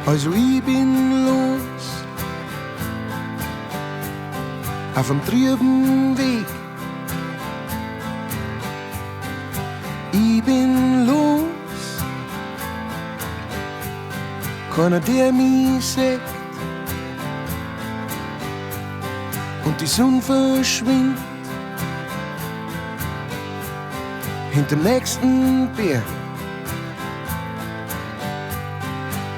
Also ich bin los auf dem trüben Weg. Ich bin los, keiner der mich sieht. Und die Sonne verschwindet hinterm nächsten Berg.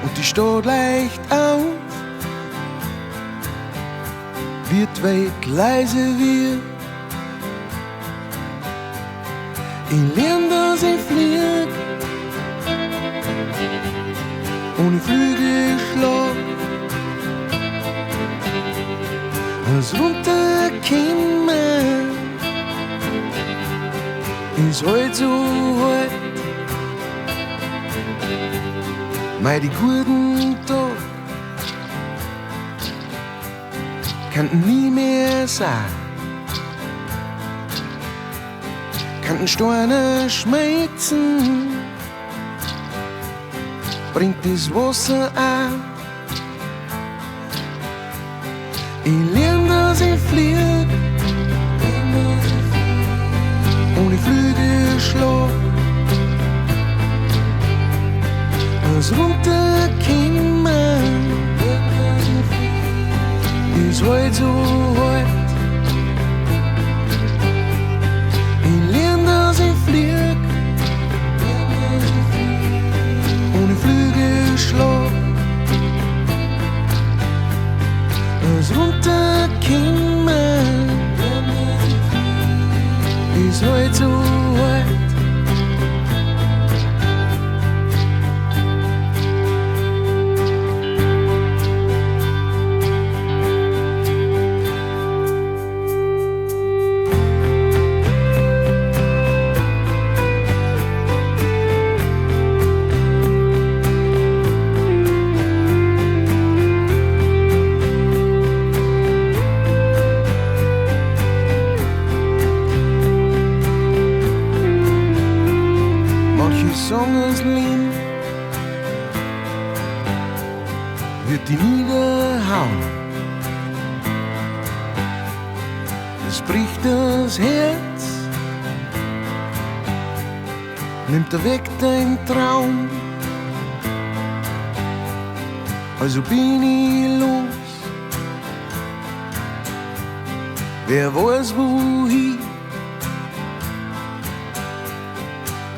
Und die steht leicht auf, wird weit leise wird. Ich lern, dass ich flieg, ohne Flügelschlag. Was runterkommen ist halt so hart. Mei, die guten Tag könnten nie mehr sein. Könnten Steine schmelzen, bringt das Wasser auch. Ich lern, dass ich flieg, ohne Flügelschlag. Was runterkommen ist halt so hart. Ich lern, dass ich flieg, ohne Flügelschlag. Was runterkommen ist halt so hart. Manche sagen, das Leben wird die niederhauen. Es bricht das Herz, nimmt er weg dein Traum. Also bin ich los, wer weiß wohin.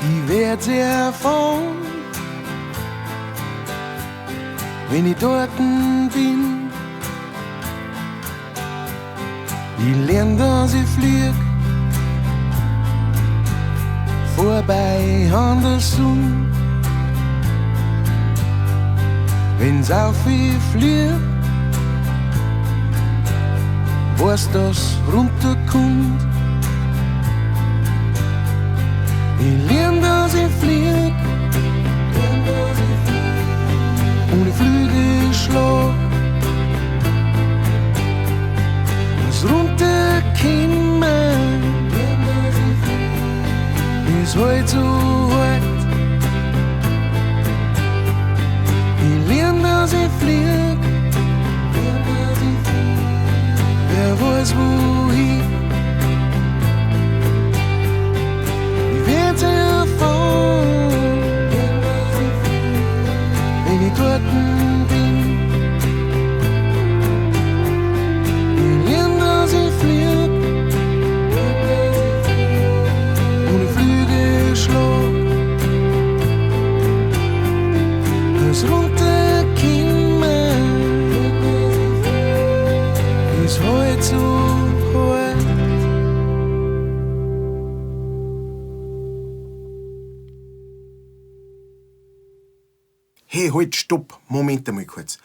Ich werd's erfahren, wenn ich dorten bin. Ich lern, dass ich flieg, vorbei an der Sonne. Wenn's auf ich flieg, weiß, dass runterkommt. Ich lern, dass ich flieg, ohne Flügelschlag. Was runterkommen ist halt so hart. Ich lern, dass ich flieg, wer weiß wohin. Ich werd's erfahren, wenn ich dorten bin. Ich lern, dass ich flieg, ohne Flügelschlag. Das runterkommen ist halt so hart. Hey, halt, stopp, Moment einmal kurz.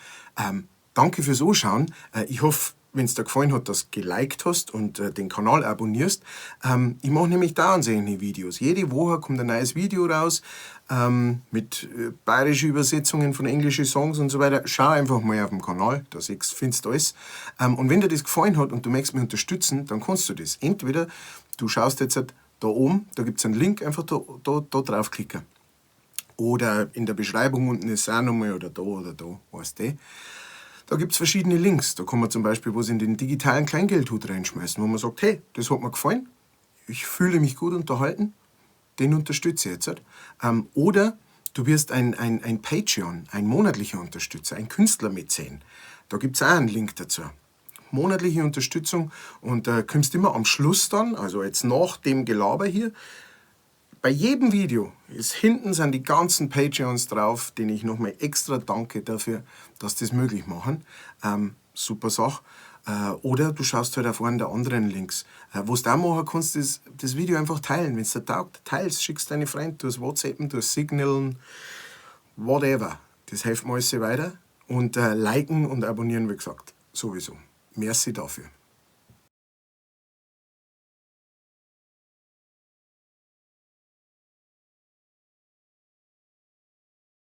Danke fürs Anschauen. Ich hoffe, wenn's dir gefallen hat, dass du geliked hast und den Kanal abonnierst. Ich mach nämlich dauernd solche Videos. Jede Woche kommt ein neues Video raus, mit bayerischen Übersetzungen von englischen Songs und so weiter. Schau einfach mal auf dem Kanal, da findest du alles. Und wenn dir das gefallen hat und du möchtest mich unterstützen, dann kannst du das. Entweder du schaust jetzt da oben, da gibt's einen Link, einfach da draufklicken. Oder in der Beschreibung unten ist es auch nochmal, oder da, weißt du. Da gibt es verschiedene Links. Da kann man zum Beispiel was in den digitalen Kleingeldhut reinschmeißen, wo man sagt, hey, das hat mir gefallen, ich fühle mich gut unterhalten, den unterstütze ich jetzt. Oder du wirst ein Patreon, ein monatlicher Unterstützer, ein Künstlermäzen. Da gibt es auch einen Link dazu. Monatliche Unterstützung und kommst immer am Schluss dann, also jetzt nach dem Gelaber hier, bei jedem Video ist hinten sind die ganzen Patreons drauf, denen ich nochmal extra danke dafür, dass das möglich machen. Super Sache. Oder du schaust halt auf einen der anderen Links. Was du auch machen kannst, ist das Video einfach teilen. Wenn es dir taugt, teilst, schickst deine Freunde, durch WhatsApp, durch Signalen, whatever. Das hilft mir alles weiter. Und liken und abonnieren, wie gesagt, sowieso. Merci dafür.